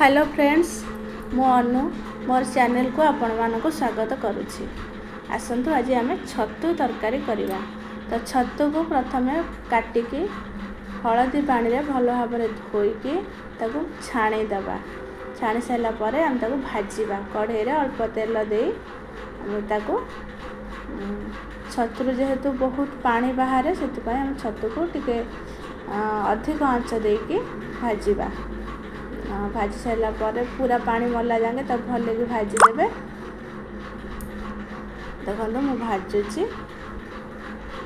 Hello friends, ମୁଁ ଅନୁ ମୋର ଚ୍ୟାନେଲକୁ ଆପଣମାନଙ୍କୁ ସ୍ୱାଗତ କରୁଛି। ଆସନ୍ତୁ ଆଜି ଆମେ ଛତୁ ତରକାରୀ କରିବା। ତ ଛତୁକୁ ପ୍ରଥମେ କାଟିକି ହଳଦୀ ପାଣିରେ ଭଲ ଭାବରେ ଧୋଇକି ତାକୁ ଛାଣିଦେବା। ଛାଣି ସାରିଲା ପରେ ଆମେ ତାକୁ ଭାଜିବା। କଢ଼େଇରେ ଅଳ୍ପ ତେଲ ଦେଇ ଆମେ ତାକୁ ଛତୁରୁ ଯେହେତୁ ବହୁତ ପାଣି ବାହାରେ, ସେଥିପାଇଁ ଆମେ ଛତୁକୁ ଟିକେ ଅଧିକ ଆଞ୍ଚ ଦେଇକି ଭାଜିବା। ଭାଜି ସାରିଲା ପରେ ପୁରା ପାଣି ମଲା ଯାଏଁ ତାକୁ ଭଲକି ଭାଜିଦେବେ। ଦେଖନ୍ତୁ, ମୁଁ ଭାଜୁଛି।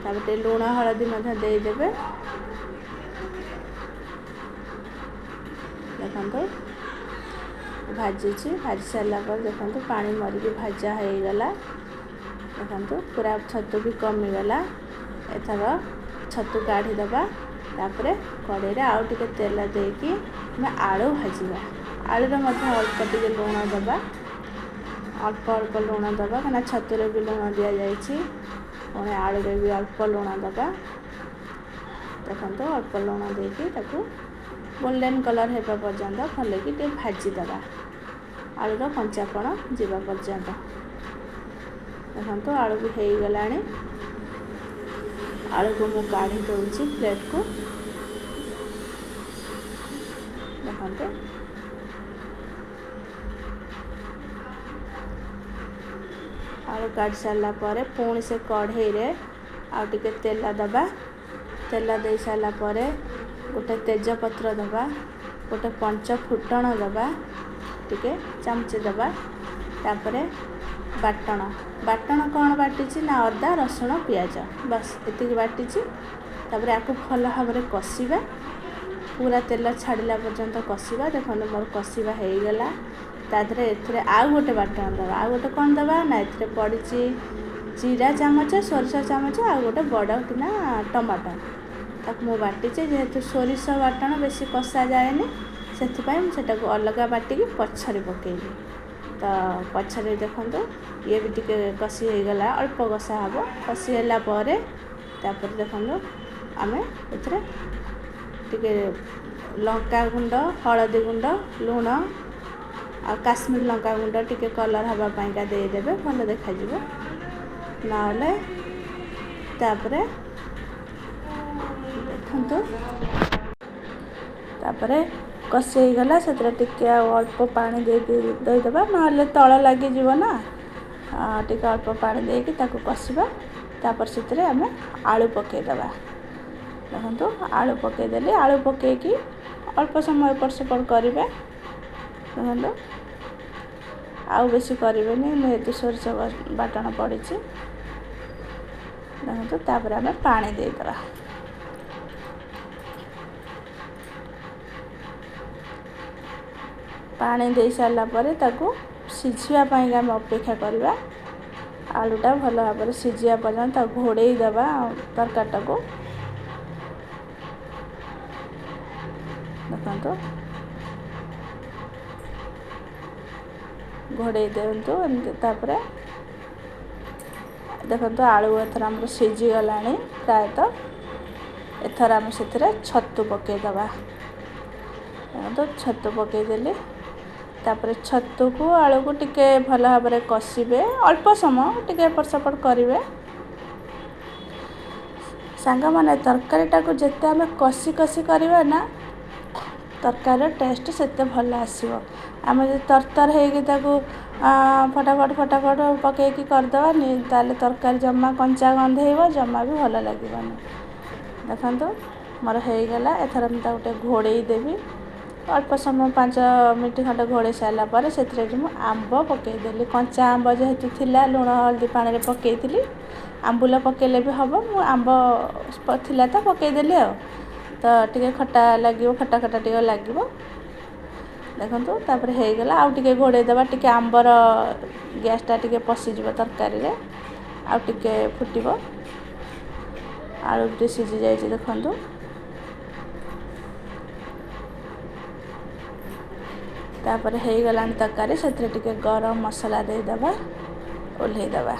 ତାପରେ ଟିକେ ଲୁଣ ହଳଦୀ ମଧ୍ୟ ଦେଇଦେବେ। ଦେଖନ୍ତୁ, ଭାଜୁଛି। ଭାଜି ସାରିଲା ପରେ ଦେଖନ୍ତୁ, ପାଣି ମରିକି ଭଜା ହେଇଗଲା। ଦେଖନ୍ତୁ, ପୁରା ଛତୁ ବି କମିଗଲା। ଏଥର ଛତୁ କାଢ଼ିଦେବା। ତାପରେ କଢ଼େଇରେ ଆଉ ଟିକେ ତେଲ ଦେଇକି ଆମେ ଆଳୁ ଭାଜିବା। ଆଳୁରେ ମଧ୍ୟ ଅଳ୍ପ ଟିକେ ଲୁଣ ଦେବା, ଅଳ୍ପ ଅଳ୍ପ ଲୁଣ ଦେବା, କାହିଁକିନା ଛତୁରେ ବି ଲୁଣ ଦିଆଯାଇଛି। ପୁଣି ଆଳୁରେ ବି ଅଳ୍ପ ଲୁଣ ଦେବା। ଦେଖନ୍ତୁ, ଅଳ୍ପ ଲୁଣ ଦେଇକି ତାକୁ ଗୋଲ୍ଡେନ୍ କଲର୍ ହେବା ପର୍ଯ୍ୟନ୍ତ ଭଲକି ଟିକେ ଭାଜିଦେବା, ଆଳୁର କଞ୍ଚାପଣ ଯିବା ପର୍ଯ୍ୟନ୍ତ। ଦେଖନ୍ତୁ, ଆଳୁ ବି ହେଇଗଲାଣି। ଆଳୁକୁ ମୁଁ କାଢ଼ି ଦେଉଛି ପ୍ଲେଟ୍କୁ। ଦେଖନ୍ତୁ, ଆଳୁ କାଢ଼ି ସାରିଲା ପରେ ପୁଣି ସେ କଢ଼େଇରେ ଆଉ ଟିକେ ତେଲ ଦେବା। ତେଲ ଦେଇ ସାରିଲା ପରେ ଗୋଟେ ତେଜପତ୍ର ଦେବା, ଗୋଟେ ପଞ୍ଚ ଫୁଟଣ ଦେବା, ଟିକେ ଚାମଚେ ଦେବା। ତାପରେ ବାଟଣ। ବାଟଣ କ'ଣ ବାଟିଛି ନା ଅଦା, ରସୁଣ, ପିଆଜ, ବାସ୍ ଏତିକି ବାଟିଛି। ତାପରେ ଆକୁ ଭଲ ଭାବରେ କଷିବା, ପୁରା ତେଲ ଛାଡ଼ିଲା ପର୍ଯ୍ୟନ୍ତ କଷିବା। ଦେଖନ୍ତୁ, ମୋର କଷିବା ହେଇଗଲା। ତା ଦେହରେ ଏଥିରେ ଆଉ ଗୋଟେ ବାଟଣ ଦେବା। ଆଉ ଗୋଟେ କ'ଣ ଦେବା ନା ଏଥିରେ ପଡ଼ିଛି ଜିରା ଚାମଚ, ସୋରିଷ ଚାମଚ ଆଉ ଗୋଟେ ବଡ଼ କିନା ଟମାଟୋ, ତାକୁ ମୁଁ ବାଟିଛି। ଯେହେତୁ ସୋରିଷ ବାଟଣ ବେଶୀ କଷା ଯାଏନି, ସେଥିପାଇଁ ମୁଁ ସେଟାକୁ ଅଲଗା ବାଟିକି ପଛରେ ପକେଇଲି। ତ ପଛରେ ଦେଖନ୍ତୁ, ଇଏ ବି ଟିକେ କଷି ହେଇଗଲା। ଅଳ୍ପ କଷା ହେବ। କଷି ହେଲା ପରେ ତାପରେ ଦେଖନ୍ତୁ, ଆମେ ଏଥିରେ ଟିକେ ଲଙ୍କା ଗୁଣ୍ଡ, ହଳଦୀ ଗୁଣ୍ଡ, ଲୁଣ ଆଉ କାଶ୍ମୀର ଲଙ୍କା ଗୁଣ୍ଡ ଟିକେ କଲର୍ ହେବା ପାଇଁକା ଦେଇଦେବେ, ଭଲ ଦେଖାଯିବ ନହେଲେ। ତାପରେ ଦେଖନ୍ତୁ, ତାପରେ କଷି ହେଇଗଲା। ସେଥିରେ ଟିକେ ଆଉ ଅଳ୍ପ ପାଣି ଦେଇ ଦେଇଦେବା, ନହେଲେ ତଳ ଲାଗିଯିବ ନା। ଟିକେ ଅଳ୍ପ ପାଣି ଦେଇକି ତାକୁ କଷିବା। ତାପରେ ସେଥିରେ ଆମେ ଆଳୁ ପକାଇଦେବା। ଦେଖନ୍ତୁ, ଆଳୁ ପକାଇଦେଲି। ଆଳୁ ପକାଇକି ଅଳ୍ପ ସମୟ ଏପଟ ସେପଟ କରିବେ। ଦେଖନ୍ତୁ, ଆଉ ବେଶୀ କରିବେନି, ଯେହେତୁ ସୋରିଷ ବାଟଣ ପଡ଼ିଛି। ଦେଖନ୍ତୁ, ତାପରେ ଆମେ ପାଣି ଦେଇଦେବା। ପାଣି ଦେଇ ସାରିଲା ପରେ ତାକୁ ସିଝିବା ପାଇଁକା ଆମେ ଅପେକ୍ଷା କରିବା। ଆଳୁଟା ଭଲ ଭାବରେ ସିଝିବା ପର୍ଯ୍ୟନ୍ତ ତାକୁ ଘୋଡ଼େଇ ଦେବା ତରକାରୀଟାକୁ। ଦେଖନ୍ତୁ, ଘୋଡ଼େଇ ଦିଅନ୍ତୁ ଏମିତି। ତାପରେ ଦେଖନ୍ତୁ, ଆଳୁ ଏଥର ଆମର ସିଝିଗଲାଣି ପ୍ରାୟତଃ। ଏଥର ଆମେ ସେଥିରେ ଛତୁ ପକାଇଦେବା। ଦେଖନ୍ତୁ, ଛତୁ ପକାଇଦେଲି। ତାପରେ ଛତୁକୁ ଆଳୁକୁ ଟିକେ ଭଲ ଭାବରେ କଷିବେ, ଅଳ୍ପ ସମୟ ଟିକେ ଏପଟ ସେପଟ କରିବେ। ସାଙ୍ଗମାନେ, ତରକାରୀଟାକୁ ଯେତେ ଆମେ କଷି କଷି କରିବା ନା, ତରକାରୀର ଟେଷ୍ଟ ସେତେ ଭଲ ଆସିବ। ଆମେ ଯଦି ତରତର ହେଇକି ତାକୁ ଫଟାଫଟ ଫଟାଫଟ ପକାଇକି କରିଦେବା, ତାହେଲେ ତରକାରୀ ଜମା କଞ୍ଚା ଗନ୍ଧେଇବ, ଜମା ବି ଭଲ ଲାଗିବନି। ଦେଖନ୍ତୁ, ମୋର ହେଇଗଲା। ଏଥର ମୁଁ ତାକୁ ଟିକେ ଘୋଡ଼େଇ ଦେବି ଅଳ୍ପ ସମୟ, 5 ମିନିଟ୍ ଖଣ୍ଡେ। ଘୋଡ଼େଇ ସାରିଲା ପରେ ସେଥିରେ ମୁଁ ଆମ୍ବ ପକାଇଦେଲି। କଞ୍ଚା ଆମ୍ବ ଯେହେତୁ ଥିଲା, ଲୁଣ ହଳଦୀ ପାଣିରେ ପକାଇଥିଲି। ଆମ୍ବୁଲ ପକାଇଲେ ବି ହେବ, ମୁଁ ଆମ୍ବ ଥିଲା ତ ପକାଇଦେଲି। ଆଉ ତ ଟିକେ ଖଟା ଲାଗିବ, ଖଟା ଖଟା ଟିକେ ଲାଗିବ। ଦେଖନ୍ତୁ, ତାପରେ ହେଇଗଲା। ଆଉ ଟିକେ ଘୋଡ଼େଇ ଦେବା, ଟିକେ ଆମ୍ବର ଗ୍ୟାସଟା ଟିକେ ପଶିଯିବ ତରକାରୀରେ, ଆଉ ଟିକେ ଫୁଟିବ। ଆଳୁ ଟିକେ ସିଝି ଯାଇଛି, ଦେଖନ୍ତୁ। ତାପରେ ହେଇଗଲାଣି ତରକାରୀ। ସେଥିରେ ଟିକେ ଗରମ ମସଲା ଦେଇଦେବା, ଓହ୍ଲେଇ ଦେବା।